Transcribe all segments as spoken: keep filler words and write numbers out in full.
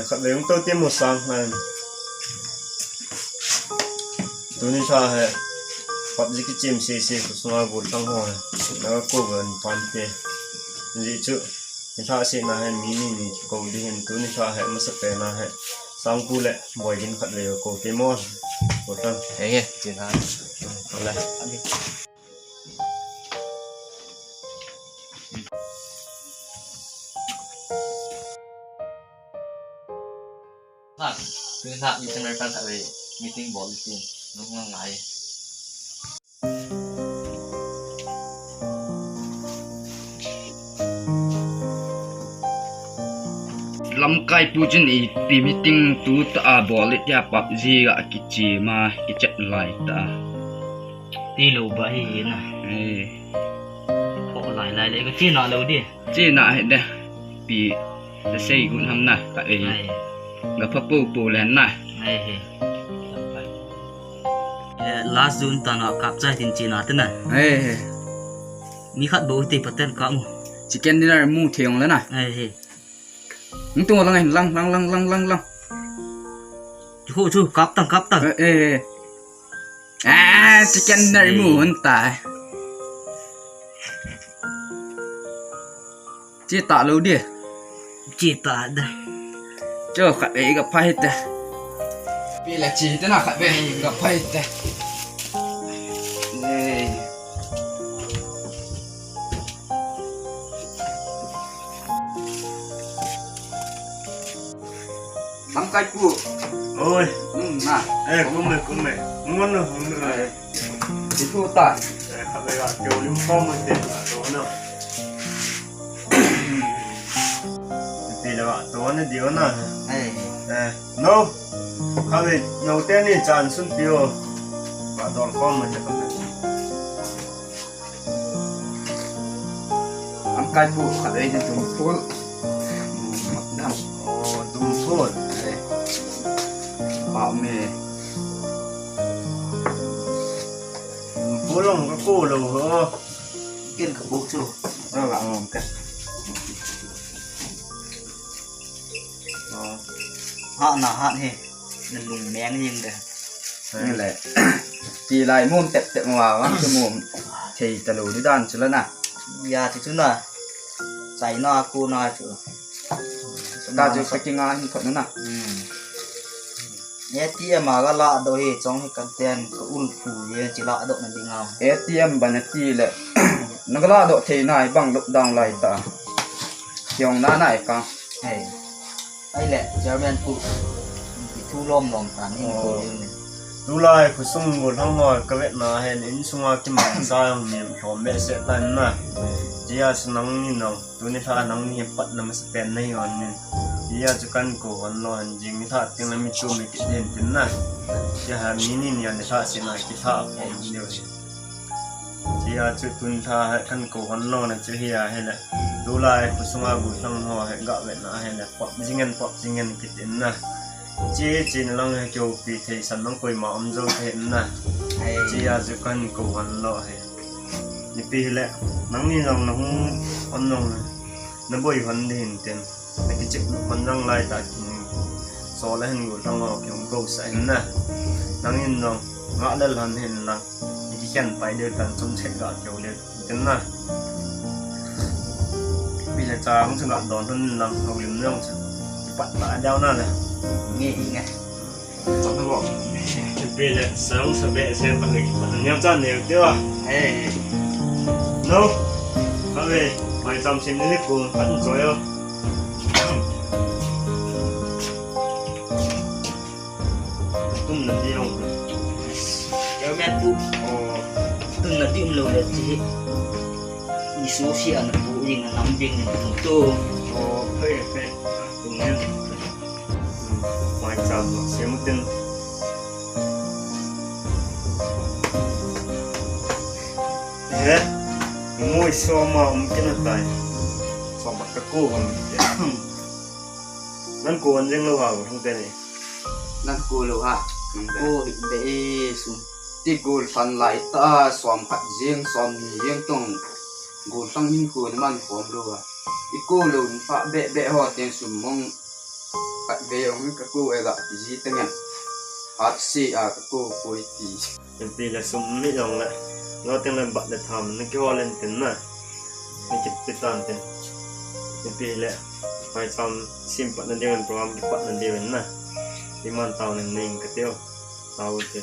Khatvei hung tou te mo sang. Tuni lha hi PUBG kichem sese, khosunga gollhang ho hi naga kou uvin pante. Hijeh chun nilhah sena hi mi ni ni kikou ding ahin, tuni lha hi masapen a hi Sangpu le Boigin khatvei kou te mo. Gollhang. Henge, chin ha. Ole. Ha, tuni lha meeting, meeting bol tin, nung ngai. Lamkai pu chun ipi meeting tutah a bol tia PUBG a kichem a kichat lai ta. Tilou ba hi na. Eh. Pho lai lai le ka chena lou di. Chena hi de. Pi ta sei gun ham na ka ei. Ai. Ga pha pou pou len na. Ai he. Eh, last zone ta na kap chai tin chena te na. Ai he. Mi khat bou ti paten ka mu. Chicken dinner mu thei ong le na. Ai he. Nung tung lang, lang, lang, lang, lang, lang, lang. Chu, chu, kap tang, kap tang. Eh, eh, eh. Ah, chicken dinner mu hon ta. Chi ta lou di. Chi ta da. Cho khatvei ga phai te. Pi la chi te na khatvei ga phai te. Eh. Lamkai pu. Oi. Nung na. Eh, kum e, kum e. Nung na, nung na. Eh. Itu ta. Eh, khatvei ga, keu lim pom te, to na. Pi la ga, to na di na. Eh. Eh, no. Khatvei, no te ni chan sun pi o. Ga dol pom te. Lamkai pu khatvei ni tum phul. Mat dam. Oh, tum phul. Eh. Pa me. Tum phul long ka kou lou ho. Ken ka kou chu. Ra la long ka. Oh. Ha na ha he. Na lung meng jing de. Ni le. Ti lai mum tep tep ma wa, chu mum. Thei ta lou di dan chu la na. Ya, chu chu na. Chai na, ku na chu. Ta chu ka kinga hin khot na na. Hmm. A T M a ga la do hi, chong hi ka ten, ka ul phu ye, chi la do na ding a. A T M ban a ti le. Na ga la do thei na, i bang lockdown lai ta. Kiong na na e ka. Hey. Ai le, Chairman pu, thu lom lom tan hin ko ding ni. Tulai khosung gollhang ho ka vetna hin insunga kimangcha jong nem lhom behseh tan na. Tia chu nangni nong, tuni lha nangni patna masapen nahi hon in. Tia chu kan kou hon lou hin jing nilhah teng le mi chu mi kit den tin na. Tia hi mi ni ni a nilhah sena kilhah khom diu hi. Tia chu tun lha hi kan kou hon lou na chu hi a hi le. Tulai khosunga gollhang ho hi ga vetna hi le. Pop jing en, pop jing en kit in na. Chi, chi na lang hi keu pi thei san lang koima um jou thei in na. Ai. Tia chu kan kou hon lou hi. Nipi hi le. Nangni jong na hung hon lou na. Na boi hon di hin tin. Na kichep hon jang lai ta kin. So la hin gollhang ho kihung kou sa hin na. Nangin jong. Nga lel hon hin lang. Ni kikhen pai deu tan chom chek ga keu le tin na. Pi le cha hung chun ga don hon lang hou lim jong chu. Pat ta deu na le. Nge nge. Chang na bo. Pi le sa hung sa be se pa nge pat nyam chan neu te wa. Hey. No. Ka ve. Mai cham sim ni ko pat choi yo. Tum na di ong. Chairman pu. Oh. Tum na di um lou le chi. Ni su si an pu ding na nam ding ni tum tu. Oh, phe, phe. Tum ni. Mai cham lo, se mu tin. Eh? Moi so ma um kin tai. So ba ka ko hon. Nan ko an jeng lou ha, hung te ni. Nan ko lou ha. Ko hi be e su. Ti gollhang lai ta, som khat jeng, som ni jeng tong. Gollhang hin ko ni man khom lou ha. I ko lou ni fa be be ho teng sum mong. Khatvei jong ka ko e ga ti ji teng in. Hat si a ka ko poi ti. Ipi le sum mi jong le. Lo teng le bat le tham na kihol in tin na. Ni kit ti tan tin. Ipi le. Phaicham sim pat na diu in program kipat na diu in na. Iman tao ning ning ka teo. Tao te.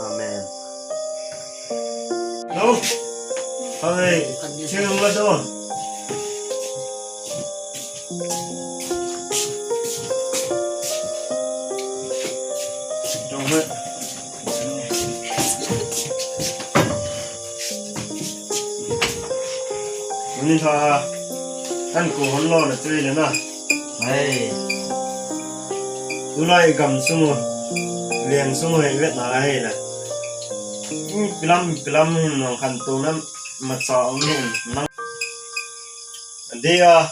Amen. Hello. Hai, chiu ma do. Jong he. Tuni lha, kan ko hon lo na chui le na. Ai. Tulai gam sung u, veng sung u hi vet na hi le. Pilam, pilam hin nong khantou na macha um hin nang. Adeh a,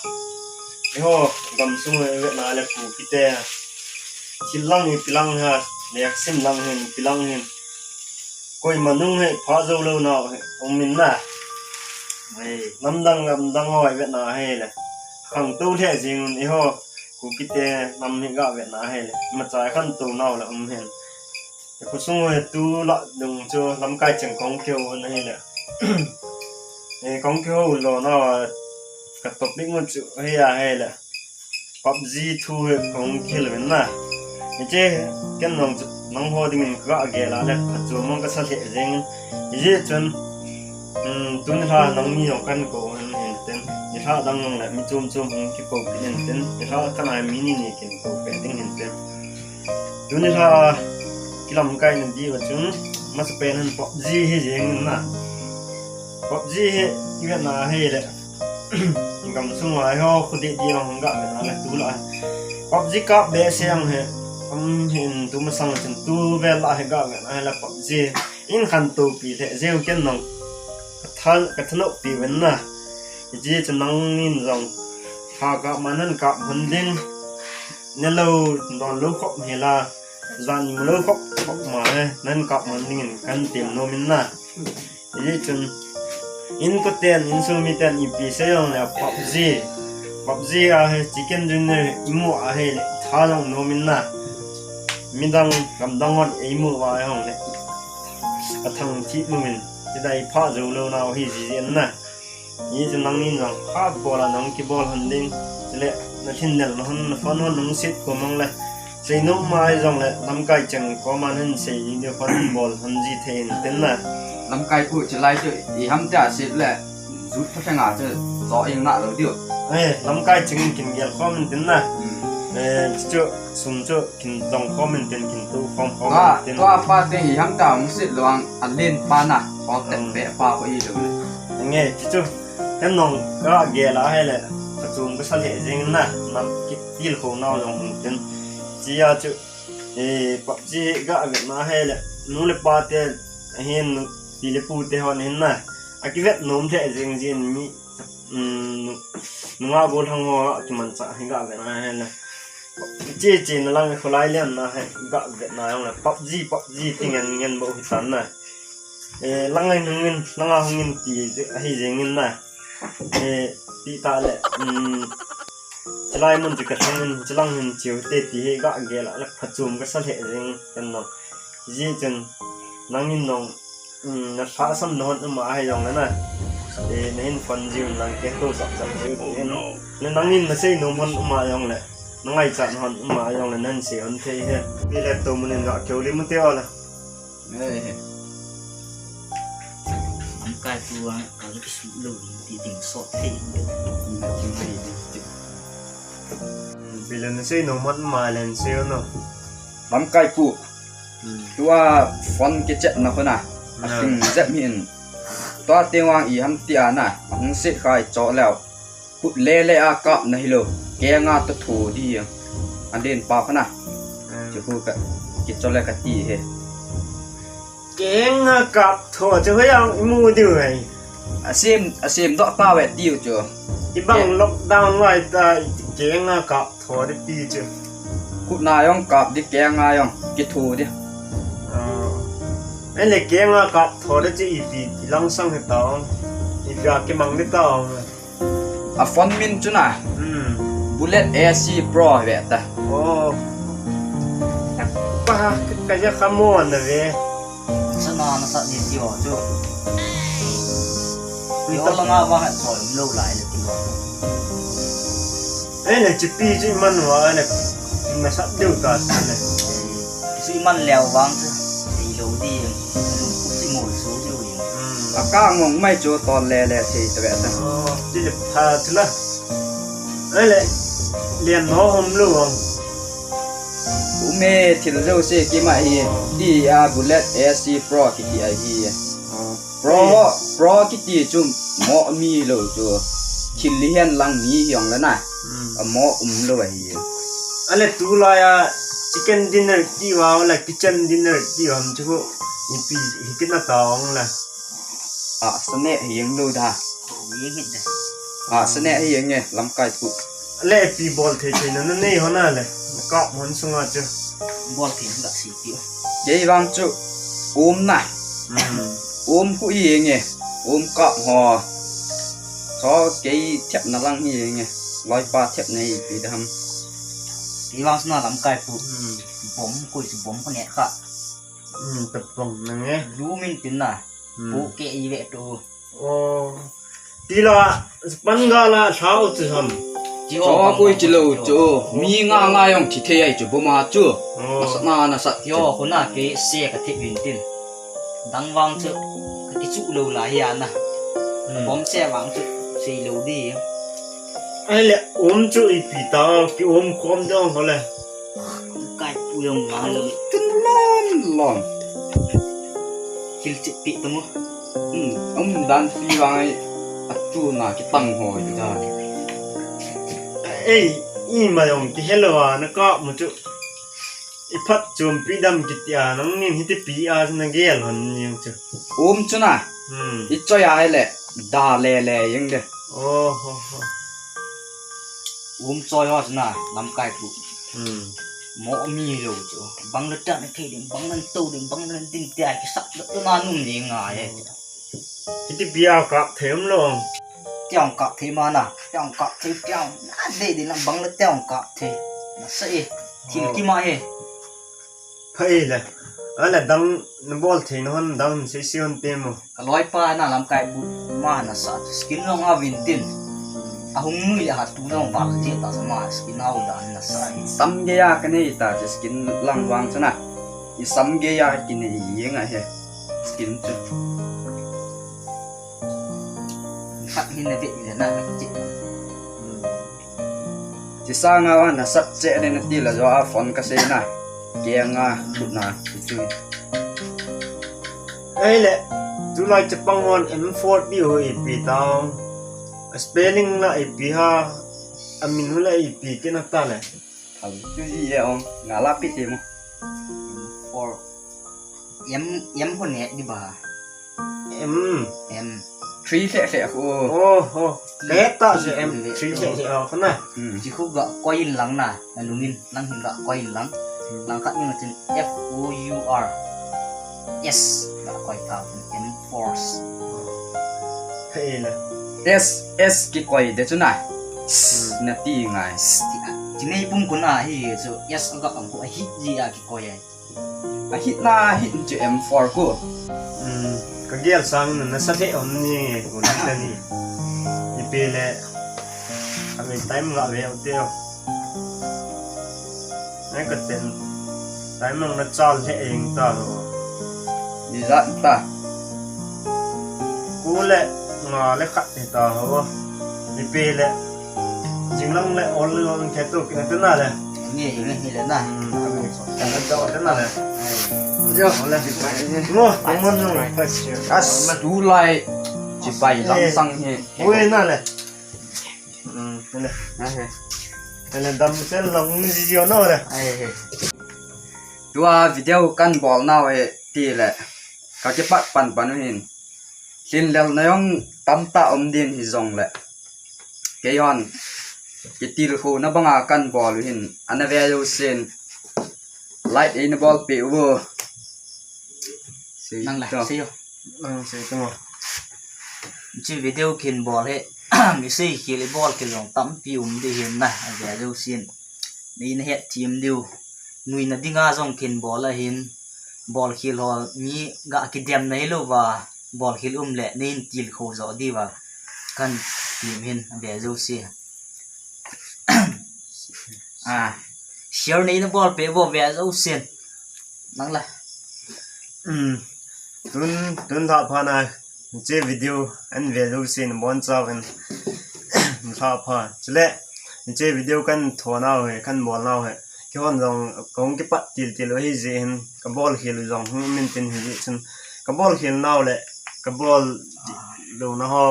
eiho gam sung u hi vet na le Kukite. Thil lang hi pilang ha, leksim lang hin, pilang hin. Koima nung hi pha jou lou nau hi um in na. Hei, namdang, namdang ho hi vet na hi le. Khangtou lheh jing un eiho. Kukite nam hi ga vet na hi le. Macha khantou nau le um hin. Khosung hi tu la dung chu lamkai cheng kong keu na hi le. E, kong keu lo na ka topic ngun chu hi a hi le. PUBG thu hi kong khel ven na. Hiche, ken nong chu, nang ho dingin ka gel a le, ka chu mong ka sa lheh jeng. Hijeh chun, um, tuni lha nang ni jong kan ko hin hin tin. Ni lha dang nong le, mi chom chom hung ki ko kin hin tin. Ni lha kan ai mi ni ni kin ko pe ding hin tin. Tuni lha kilamkai na di va chun, masa pen hin PUBG hi jeng na. PUBG hi, i vet na hi le. Gam sung a ho khu deh deh lang ga ve na le tu la. PUBG kap behseh ang hi. Am hin tu masang chun tu vel la hi ga ve na hi le PUBG. In khantou pi le jeng ken nong. Ka than, ka thanop pi ven na. Hijeh chun nangin jong. Tha kap man han kap hon ding. Ne lou, don lou khop hi la. Jan mu lou khop khop ma he. Nan kap hon ding in kan tem nom in na. Hijeh chun, in koten, in sung miten ipi sei jong le PUBG. PUBG a hi chicken dinner i mu a hi le tha jong nom in na. Midang gamdang hon ei mu a hi jong le. A thang thi mu min. Ti dai pha jou lou nau hi ji jeng na. Hijeh chun nangin jong pha bol a nang kibol hon ding. Chule na thin nel na hon, na phone hon nung sit ko mang le. Seinom ma jong le, lamkai cheng koma hin sei ding diu, phone bol hon ji thei in tin na. Lamkai pu chilai chu, i ham tia sit le, jut pha thanga chu, cho ing na lou diu. Eh, lamkai cheng kin gel khom in tin na. Hmm. Eh, chu, sum chu, kin tong khom in tin, kin tu khom khom in tin. Tua pa te i ham tia hung sit lou ang, a len pa na, o ten pe pa ko i lou le. Nge, chu chu, ken nong ka gel a hi le, ka chum ka sa lheh jeng na, nam ki til kho nau jong hung tin. Chia chu, eh, PUBG ga vet na hi le, nu le pa te, ahin nu, pi le pu te hon hin na. A kivet nom lheh jeng jin mi, um, nu, nunga gollhang ho a kimanchah hi ga vet na hi le. Che che na lang kholai lian na hi ga vet na jong le. PUBG, PUBG ti ngen ngen bou hi tan na. Eh, lang ai hung in, lang a hung in ti, ahi jeng in na. Eh, ti ta le, um, Chilai mun chu ka thang in, chilang hin chiu te ti hi ga gel a le phachom ka sa lheh jeng kan nong. Hijeh chun nangin nong, um, na lhasam na hon um a hi jong le na. Eh, na hin phone jiu in lang ke to sap sap jiu te hin. Le nangin na sei nom hon um a jong le. Na ngaichat hon um a jong le nan sei hon thei hi. Pi le to mun in ga keu li mu te o le. Eh. Lamkai pu a, a le kisu lou ti ding sot thei. Pi le na sei nom hon um a le sei o no. Lamkai pu. Hmm. Tua phone kichet na khun a. A sim jep hi in. Tua teng vang i ham tia na. Hung sei khai cho leu. Put le le a kap na hilou. Kenga to tho di a. An den pa khun a. Hmm. Chu khu ka kicho le ka ti he. Kenga kap tho chu hoi ang i mu diu hei. A sim, a sim doh pa ve tiu chu. I bang lockdown lai ta kenga kap tho di ti chu. Khut na jong kap di, keng a jong kitho di. Ah. Ahile keng a kap tho di chu ipi lang sang hita ong. Ipi a kimang di ta ong. A phone min chu na. Hmm. Bullet A C Pro ve ta. Oh. Pa, ka ja kha mo na ve. Sana na sa ni ti o chu. Ni ta la nga ba ha so lo lai le ti o. Ahile chipi chu iman wa le. Na sa deu ta le. Chu iman leo vang chu. Ti lo di. Lu ku si mo so di. Hmm. A ka ngong mai chu ton le le thei ta ve ta. Oh, ti le pha chu la. Ahile, lian no hom lo vang. Ume thil jouse kima hi, ti a Bullet A C Pro kiti ahi. Ah. Pro, Pro kiti chu mo mi lo chu. Thil li hian lang mi hiong la na. Hmm. A mo um lo ahi. Ahile tulai a chicken dinner ti va, la kitchen dinner ti va, ham chu ko. Ipi, hi kina ta ong la. Ah, sa ne hieng lo da. Hieng hi da. Ah, sa ne hieng e, lamkai pu. Le pi bol thei thei na, na nei ho na le. Ka mon sunga chu. Bol thei da si ti. Kei vang chu um na. Hmm. Um khu hieng e. Um ka ho. Cho kei thep na lang hieng e. Loi pa thep nei pi da ham. Kei vang suna lamkai pu. Hmm. Bom khu chu bom khu ne kha. Hmm, ta pong na nge. Lu min tin na. Hmm. Pu ke i ve tu. Oh. Ti la, pan ga la thau chu ham. Ti ho. Cho koi chi lo chu. Mi nga nga jong thi thei ai chu boma chu. Oh. Na sa na na sa. Ti ho khu na ke se ka thi vin tin. Dang vang chu. Ka ki chu lo la hi a na. Hmm. Bom se vang chu. Se lo di. Ahile, um chu ipi ta, ki um khom dong ho le. Kai pu jong vang lo. Tun lom lom. Kil chi pi ta mo. Hmm, um dan pi vang ai. A chu na ki tang ho i da. Ei, i ma jong ki helo a na ka mu chu. I phat chom pi dam ki ti a, nang nin hiti pi a na gel hon ni jong chu. Um chu na. Hmm. I choi a le, da le le jeng de. Oh, ho, ho. Um choi ho chu na, lamkai pu. Hmm. Mo mi lo chu. Bang le tan thei ding, bang le to ding, bang le din ti ai ki sak le na num ni nga e. Hiti pi a kap thei um lo. Ti ong kap thei ma na, ti ong kap thei, ti ong na de din la bang le ti ong kap thei. Na sa e. Thil ki ma e. Phai le. Ala dang na bol thei na hon dang sei sei hon te mo. Ka loi pa na lamkai bu ma na sa skin long a vin tin. A hung nui le ha tu long val je ta sa ma skin hau dan na sa hi. Sam ge ya ka nei ta je skin lang vang sa na. I sam ge ya ki nei ye nga he. Skin chu. Khat hin na ve le na je. Chi sanga wa na sat che le na ti la jo a phone ka sei na. Ke nga khut na ti chu. Ei le, tulai chapang hon M four ti ho ipi ta. A spelling la ipi ha, a min ho la ipi kina ta le. Thal tu ji e ong, nga la pi ti mo. M four. M, M ho ne di ba. M. M. Three hle hle khu. Oh, oh. Ka ta se M three hle hle ho na. Hmm. Chi khu ga koi in lang na, na lungin, lang hin ga koi in lang. Hmm. Lang khat ni ma chin F O U R. S ga koi ta M force. Thei na. S, S ki koi de chu na. S, hmm, na ti ngai. S ti a. Chi nei pum khu na hi chu S a ga ang khu a hi ji a ki koi ai. A hit na hit chu M four khu. Hmm, ka gel sang na na sa the om ni nge khu na ta ni. Ipi le. A mi time nga ve o te o. Nai ka ten. Time mang na chal he eng ta ho. Ni za ta. Ku le nga le khat ni ta ho. Ipi le. Jinglang le ol le ol khe tu kina tu na le. Nge, nge, nge le na. Hmm. Kana to te na le. Ai. Jo, le. Mo, mo, mo. As, tulai. Chibai lang sang he. Ui na le. Hmm, le. Na he. Le dam sel long ni ji jo no le. Ai he. Tua video kan bol nau he ti le. Ka kipat pan pan u hin. Lhin lel na jong tamtah um din hi jong le. Kei hon. Kitilkhouna banga kan bol u hin, ana ve jousen like eina bolpeh uvo. Nang la, sei o. Nang sei tamo. Hiche video kin bol hi, mi seikhel, ibol khel jong tampi um ding ahin na, ave jousen. Neina hetthem diu. Nuina dinga jong kin bol ahin. Bolkhel ho mi ga kidemna hilouva, bolkhel um le neihin tilkhou jo diuva. Kan tim hin ave jouse. Ah, share neina bolpeh uvo ve jousen. Nang la. Um, tun, tun tha pha na, hiche video ana ve jousen nabonchauvin tha pha. Chule, hiche video kan thonau hi, kan bolnau hi, keihon jong kahung kipat tiltil u ahijeh hin, kabolkhel u jong hung um intin, hijeh chun kabolkhel nau le kabol louna ho,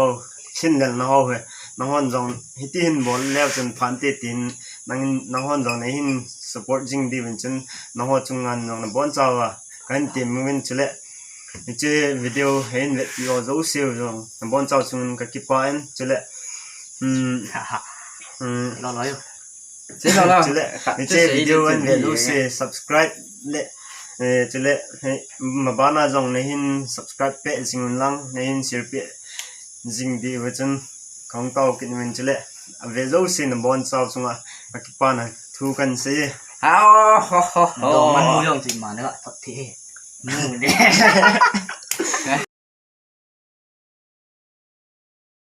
hinlelna ho hi, nanghon jong hiti hin bol leu chun phante tin, nangin, nanghon jong neihin support jing diuvin chun, nangho chunga jong nabonchauva kahin temuvin, chule hiche video hin vetpi ho jouse jong nabonchau chunga kakipah in, chule, um, um, Lo lo yo. Sei lo lo. Chule, hiche video ana ve jouse subscribe le, eh, chule, mabana jong neihin subscribe peh jing un lang, neihin share peh jing diuva chun kahung tao kit uvin, chule ave jouse nabonchau chunga kakipana thu kan sei e. Hao ho ho ho. Dongman mu jong chu ima neiga thot thei e. Mu de.